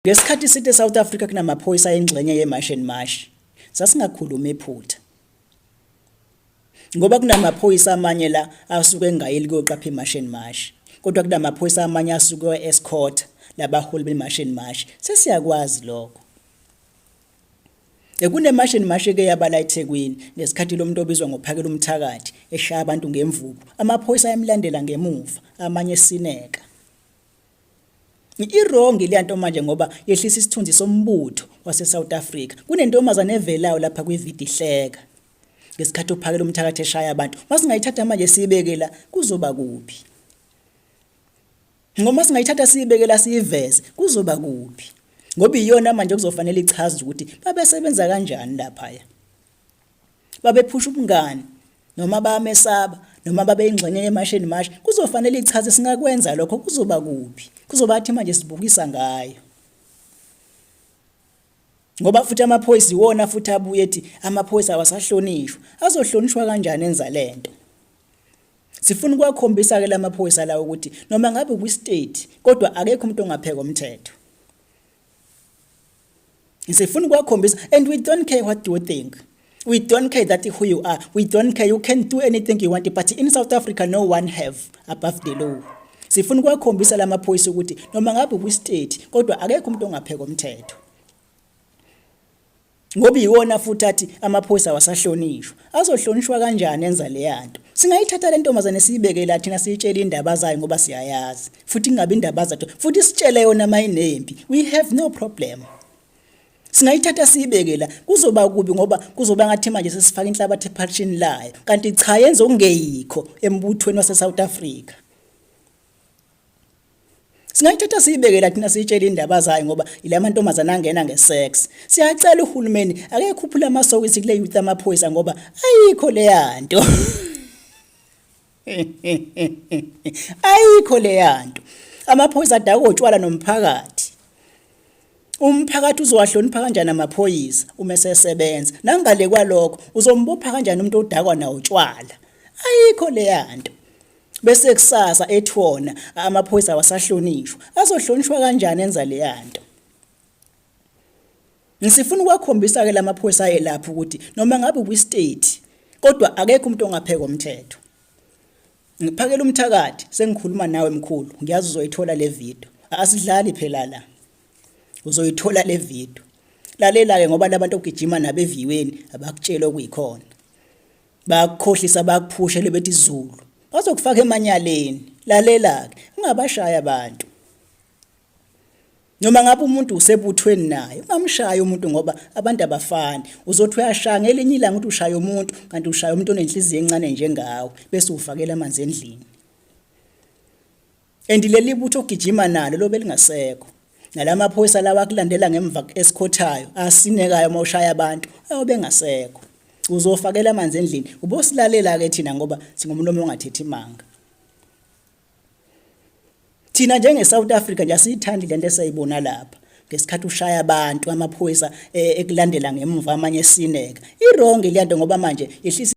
Ngesikhathi sithi eSouth Africa kunamaphoyisa ayingxenye ye-March and March, sasingakhulumi iphutha. Ngoba kunamaphoyisa amanye la asuke engayeli kuyoqapha i-March and March, kodwa kunamaphoyisa amanye asuke escort labaholi be-March and March. Sesiyakwazi lokho. Kune-March and March eke yabala eThekwini ngesikhathi lo muntu obizwa ngoPhakela umthakathi eshaya abantu ngemvubu. Amaphoyisa ayemlandela ngemuva, amanye esineka. I-wrong leya nto manje ngoba yehlisa isithunzi sombutho wase-South Africa. Kunentombazane evelayo lapha kwividiyo ihleka ngesikhathi uphakela umthakathi eshaya abantu. Masingayithatha manje siyibeke la kuzoba kuphi? Ngoba singayithatha siyibeke la siyiveze kuzoba kuphi? Ngoba iyona manje kuzofanele ichaze ukuthi babesebenza kanjani laphaya. Babephusha ubungani noma bayamesaba noma babeyingxenye yemasheni mashi kuzofanele ichaze singakwenza lokho kuzoba kuphi kuzobathi manje sibukisa ngayo ngoba futhi amaphoyisa iwona futhi abuye ethi amaphoyisa awasahlonishwa azohlonishwa kanjani enza lento sifuna ukwakhombisa ke lamaphoyisa lawo ukuthi noma ngabe kwi state kodwa akekho umuntu ongapheka umthetho. Sifuna ukuwakhombisa and we don't care what you think. We don't care that who you are. We don't care. You can do anything you want but in South Africa no one have above the law. Sifuna ukuwakhombisa lamaphoyisa ukuthi noma ngabe kwi state kodwa akekho umuntu ongapheka umthetho. Ngoba iwona futhi athi amaphoyisa awasahlonishwa. Azohlonishwa kanjani enza leyanto? Singayithatha le ntombazane siyibeke la thina siyitshele indaba zayo ngoba siyayazi. Futhi kungabi indaba zathu. Futhi sitshele yona mayinempi. We have no problem. Singayithatha siyibeke la kuzoba kubi ngoba kuzoba ngathi manje sesifaka inhlabathi ephatshini layo kanti cha yenza okungeyikho embuthweni wase South Africa. Singayithatha siyibeke la thina siyitshele indaba zayo ngoba ila mantombazane angena ngesex. Siyacela uhulumeni ake khuphule amasokisi kule youth amaphoyisa ngoba ayikho leyanto. Ayikho leyanto. Amaphoyisa adakwa utshwala nomphakathi. Umphakathi uzowahlonipha kanjani amaphoyisa uma esesebenza? Nangale kwalokho uzombopha kanjani umuntu odakwa nawo utshwala? Ayikho leyanto. Bese kusasa ethi wona amaphoyisa awasahlonishwa. Azohlonishwa kanjani enza leyanto? Ngisifuna ukwakhombisa ke lamaphoyisa ayelapha ukuthi noma ngabe kwi state kodwa akekho umuntu ongapheka umthetho. Ngiphakela umthakathi sengikhuluma nawe mkhulu ngiyazi uzoyithola le video. Asidlali phela la. Uzoyithola le video. Lalela ke ngoba labantu ogijima nabo eviweni abakutshela okuyikhona. Bayakukhohlisa bayakuphusha bethi izulu. Bazokufaka emanyaleni. Lalela ke ungabashaya abantu. Noma ngabe umuntu usebuthweni naye ungamshaya umuntu ngoba abantu abafani. Uzothi uyashaya ngelinye ilanga uthi ushaya umuntu kanti ushaya umuntu onenhliziyo encane njengawe bese ufakela amanzi endlini. And leli butho ogijima nalo lobe lingasekho. Nalamaphoyisa lawa akulandela ngemva esikhothayo asinekayo uma ushaya abantu ayobe engasekho. Uzofakela amanzi endlini. Ubosilalela ke thina ngoba singumlomo ongathethi manga. Thina njenge South Africa nje asiyithandi lento esayibona lapha ngesikhathi ushaya abantu amaphoyisa ekulandela ngemuva amanye esineka. I-wrong leyanto ngoba manje yehlisa